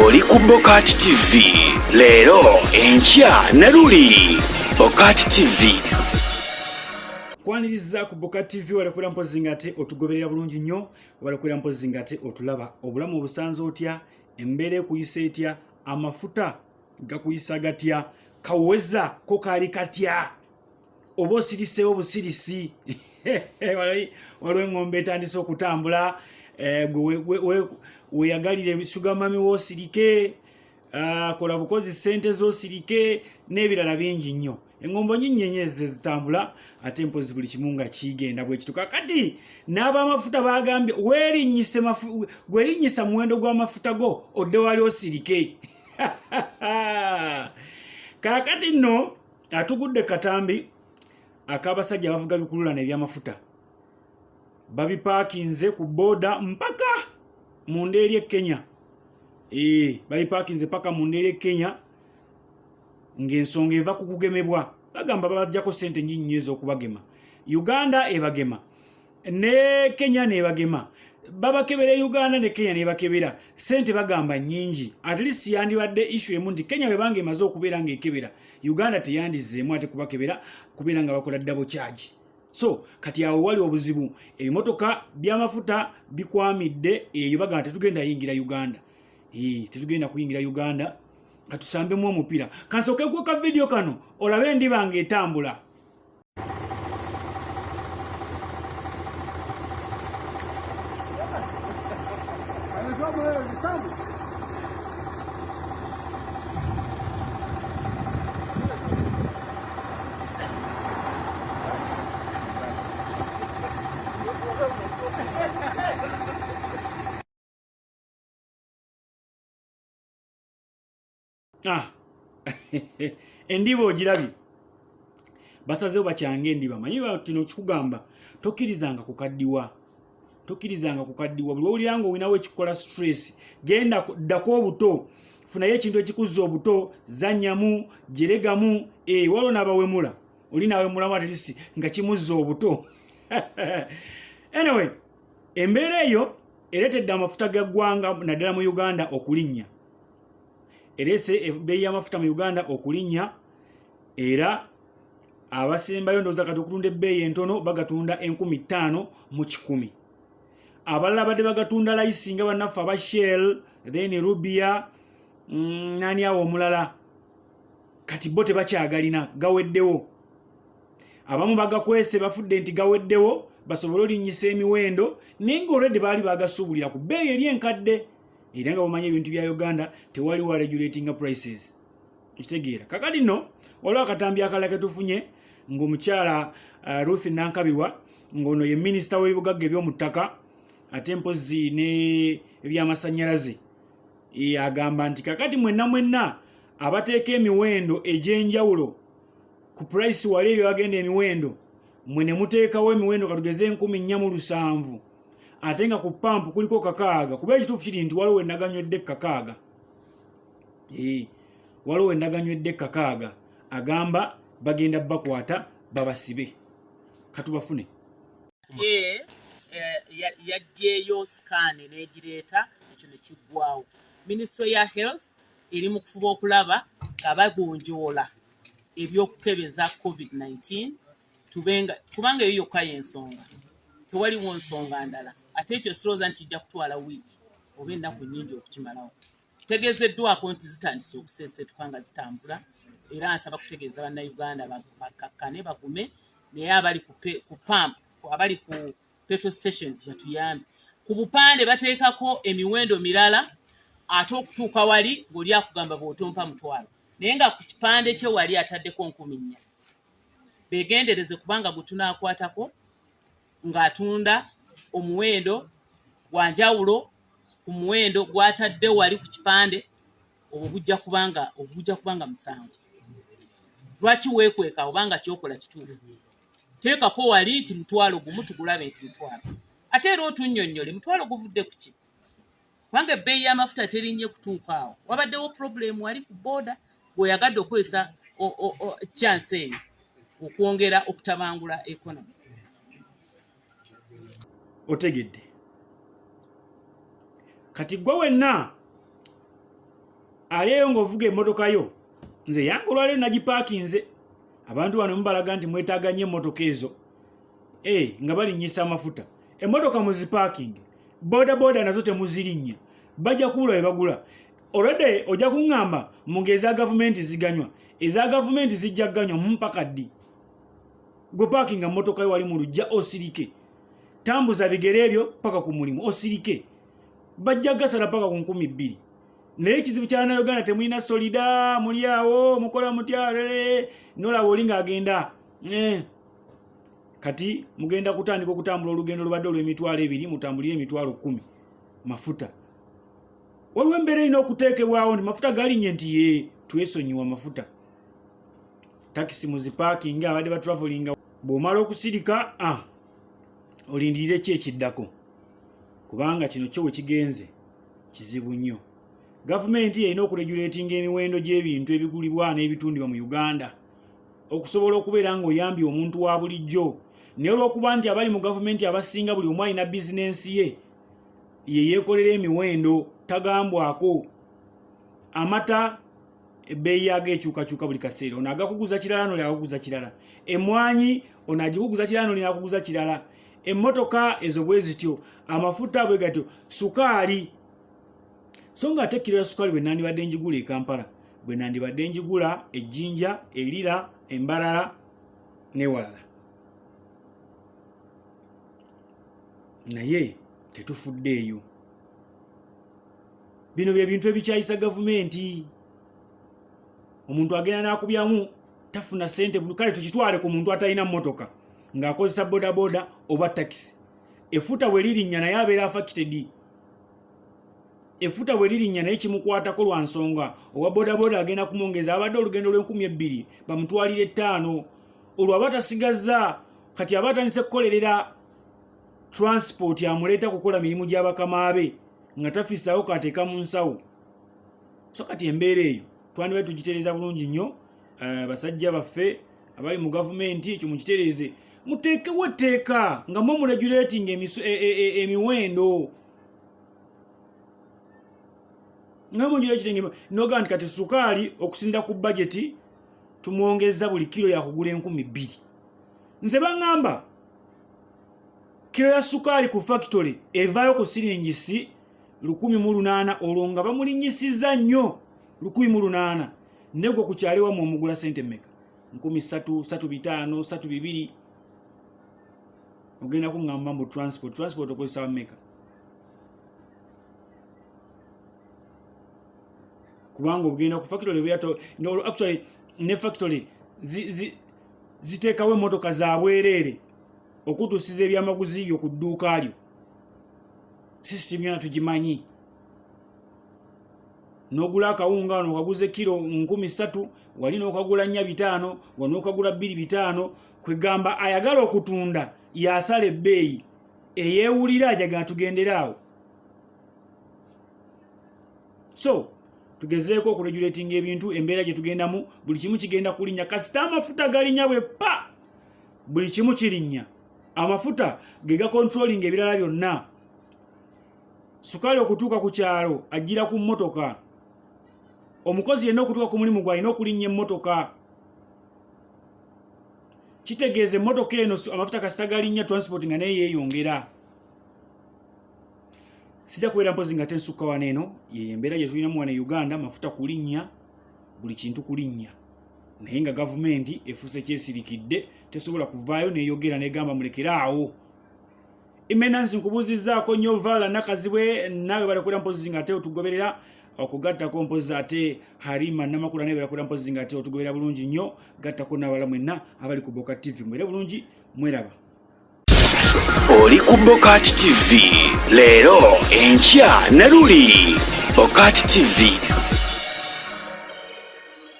Oli ku Bokati TV leero, enkya ne luli. Bokati TV. Kwaniriza ku Boka TV, walekwera mpozi nga ate otugoberera bulungi nnyo, walekwera mpozi nga ate otulaba. Obulamu obusanze otya? Embeera ekuyisa etya? Amafuta gakuyisa gatya? Kaweza ko kaali katya? Oba osiriseewo busirisi? Waliwo eŋŋombe etandise okutambula. Eh, gwe weyagalire sugar mummy woosirike, ah, kola bukozi sente z'osirike n'ebirala bingi nnyo. Eŋŋombo nyinyenye ezo ezitambula, ate mpozi buli kimu nga kigenda bwe kituka. Kati n'ab'amafuta bagambye weerinnyise, gwerinnyisa muwendo gw'amafuta go odde wali osirike. Kaakati nno atugudde katambi ak'abasajja abavuga bikululana eby'amafuta babipaakinze ku booda mpaka munda eri e Kenya. Ee, babipaakinze paka munda eri e Kenya, ng'ensonga eva ku kugemebwa. Bagamba babajjako sente nyingi nnyo ez'okubagema. Uganda ebagema ne Kenya nebagema, babakebera e Uganda ne Kenya nebakebera, sente bagamba nyingi. At least yandibadde issue emu nti Kenya bwebanga emaze okubeera ng'ekebera, Uganda teyandizeemu ate kubakebera kubeera nga bakola double charge. So kati awo wali obuzibu, ebimotoka by'amafuta bikwamidde eyo, bagamba tetugenda yingira Uganda. Tetugenda kuyingira Uganda, katusambemu omupiira. Kansooke kuka vidiyo kano olabe endiba ng'etambula. Ah. Endiba ogirabye, basazeewo bakyanga endiba. Manyi kino kikugamba tokkirizanga kukaddiwa, tokkirizanga kukaddiwa. Buli wowulira nga olinawo ekikukola stress, genda ddako obuto, funayo ekintu ekikuzza obuto, zanyamu, jeregamu. Eh, waliwo n'abawemula, oli nawemulamu at least nga kimuzza obuto. Anyway, embeera eyo ereetedde amafuta g'eggwanga naddala mu Uganda okulinnya, ereese ebbeeyi y'amafuta mu Uganda okulinnya. Era abasembayo ndowooza kati okutunda ebbeeyi entono bagatunda 5100. Abalala badde bagatunda layisi nga bannaffe aba Shell, then Rubia, nani awo omulala, kati bo tebakyagalina, gaweddewo. Abamu bagakwese, bafudde nti gaweddewo basobole olinnyisa emiwendo, naye nga olwedde baali bagasuubulira ku bbeeyi eri enkadde. Era nga bamanyi ebintu bya Uganda tewali wa regulatinga prices, ekitegeera. Kakati nno waliwo akatambi akalala ketufunye ng'omukyala Ruth Nankabirwa, ng'ono ye minisita w'ebibugagga eby'omu ttaka ate mpozi n'ebyamasannyalaze, agamba nti kakati mwenna mwenna abateeka emiwendo egy'enjawulo ku price wali eri bagenda emiwendo, mwe ne muteekawo emiwendo katugeze 4700, ate nga ku pampu kuliko 600. Kuba ekituufu kiri nti waliwo enaganywedde 600, waliwo enaganywedde 600. Agamba bagenda bakwata babasibe. Katubafune. Yaggyeyo scan n'egireeta, ekyo ne kiggwawo. Minisitule ya health eri mu kufuba okulaba nga bagonjoola ebyokukebeza COVID-19, tubenga kubanga eyo yokka y'ensonga, tewaliwo nsonga ndala. Ate ekyo sirowooza nti kijja kutwala wiiki oba ennaku nnyingi okukimalawo. Tegeezeddwako nti zitandise okuseeseetuka nga zitambula, era nsaba kutegeeza bannayuganda bakkakkane, bagume, naye abali ku pump, abali ku petrol stations batuyambe. Ku bupande bateekako emiwendo mirala, ate okutuuka wali ng'oli akugamba bw'otompa 500, naye nga ku kipande kye wali ataddeko 4000. Beegendereze, kubanga gwe tunaakwatako ng'atunda omuwendo gwa njawulo ku muwendo gw'atadde wali ku kipande, obwo gujja kubanga musango. Lwaki weekweka obanga kyokola kituufu? Teekako wali nti 10,000, tugulabe nti 500, ate era otunnyonnyole 500 guvudde ku ki, kubanga ebbeeyi y'amafuta terinnye kutuuka awo. Wabaddewo problem wali ku booda, bw'oyagadde okukozesa chance eyo okwongera okutabangula economy. Otegedde? Kati gwe wenna Aleeyo ng'ovuga emmotoka yo, nze yange olwaleero nagipaakinze. Abantu bano mubalaga nti mwetaaga nnyo emmotoka ezo nga balinnyisa amafuta. Emmotoka muzipaakinge, bodaboda nazo temuzirinnya, bajja kubula bwe bagula. Olwedde ojja kuŋŋamba mu ng'eza gavumenti ziganywa, eza gavumenti zijja kuganywa mpaka ddi? Gwe paakinga mmotoka yo wali mu luggya osirike, tambuza bigere ebyo paka ku mulimu osirike, bajja gasala paka ku 2000. Naye ekizibu kya Bannayuganda temulina solida, muli awo mukola mutya lere nolaba oli ng'agenda Kati mugenda kutandika okutambula olugendo lubadde olw'emitwalo 2, mutambulire emitwalo 10 mafuta. Waliwo embeera erina okuteekebwawo nti mafuta galinnye, nti ye twesonyiwa amafuta. Takisi muzipaakinga, abadde batravelinga, bw'omala okusirika olindirire ki ekiddako, kubanga kino kyo we kigenze kizibu nnyo. Gavumenti erina okuregulatinga emiwendo gy'ebintu ebigulibwa n'ebitundibwa mu Uganda okusobola okubeera ng'oyambye omuntu wa bulijjo. Naye olw'okuba nti abali mu gavumenti abasinga buli omu alina bizinensi ye, ye yeekolera emiwendo, tagambwako. Amata ebbeeyi yaago ekyukakyuka buli kaseera, ono agakuguza kirala, noli agakuguza kirala. Emmwanyi ono agikuguza kirala, noli n'akuguza kirala. Emmotoka ezo bwe zityo, amafuta bwe gatyo, sukaali. So nga ate kiro ya sukaali bwe nandibadde njigula e Kampala, bwe nandibadde njigula e Jinja, e Lira, e Mbarara n'ewalala, naye tetufuddeeyo. Bino bye bintu ebikyayisa gavumenti. Omuntu agenda n'akubyamu tafuna ssente. Kale tukitwale ku muntu atalina mmotoka ng'akozesa bodaboda oba takisi, effuta bwe lirinnya naye abeera affected. Effuta bwe lirinnya naye kimukwatako lwa nsonga owa bodaboda agenda kumwongeza, abadde olugendo lw'enkumi ebbiri bamutwalira 5, olwo aba tasigazza. Kati aba atandise kukolerera transport amuleeta kukola mirimu gy'abakama be nga tafisaawo kateeka mu nsawo. So kati embeera eyo twandibadde tugitereeza bulungi nnyo. Basajja baffe abali mu gavumenti, ekyo mukitereeze, muteekewo etteeka nga mwe muregulating emiwendo, nga muregulating noga nti kati sukaali okusinda ku bajeti tumwongeza buli kiro yakugula 2000. Nze baŋŋamba kiro ya sukaali ku factory evaayo ku siringisi 1800, olwo nga bamulinnyisizza nnyo 1800. Negwe ku kyalo ewammwe omugula sente mmeka? 3000, 3500, 32. Ogenda kuŋŋamba mbu transport, transport okozesa mmeka? Kubanga ogenda ku factory obeera no, actually ne factory ziteekawo emmotoka za bwereere okutuusiza ebyamaguzi byo ku dduuka lyo. System yona tugimanyi. N'ogula akawunga wano okaguza kiro 3000, wali n'okagula 4500, wano n'okagula 2500. Kwegamba ayagala okutunda yasala ebbeeyi eyeewulira ajagala tugendere awo. So tugezeeko okuregulatinga ebintu. Embeera gye tugendamu buli kimu kigenda kulinnya. Kasita amafuta galinnya bwe pa, buli kimu kirinnya. Amafuta ge gacontrolling ebirala byonna. Sukaali okutuuka ku kyalo ajjira ku mmotoka. Omukozi yenna okutuuka ku mulimu gwe alina okulinnya emmotoka. Kitegeeza emmotoka eno amafuta kasita galinnya, transport nga naye yeeyongera. Sijja kubeera mpozi nga tensukka wano. Eno yeyo embeera gye tulinamu wano e Uganda, mafuta kulinnya, buli kintu kulinnya, naye nga gavumenti efuuse kyesirikidde, tesobola kuvaayo neyogera negamba mulekere awo. Imenansi nkubuuzizzaako nnyo. Vala Nakazibwe naawe balakwera mpozi nga ate otugoberera, okugattako mpozi ate Harima Namakula naye balakwera mpozi nga ate otugoberera bulungi nnyo, gattako n'abala mwenna abali ku Boka TV, mwere bulungi, mweraba. Oli ku Bokati TV leero, enkya ne luli. Bokati TV.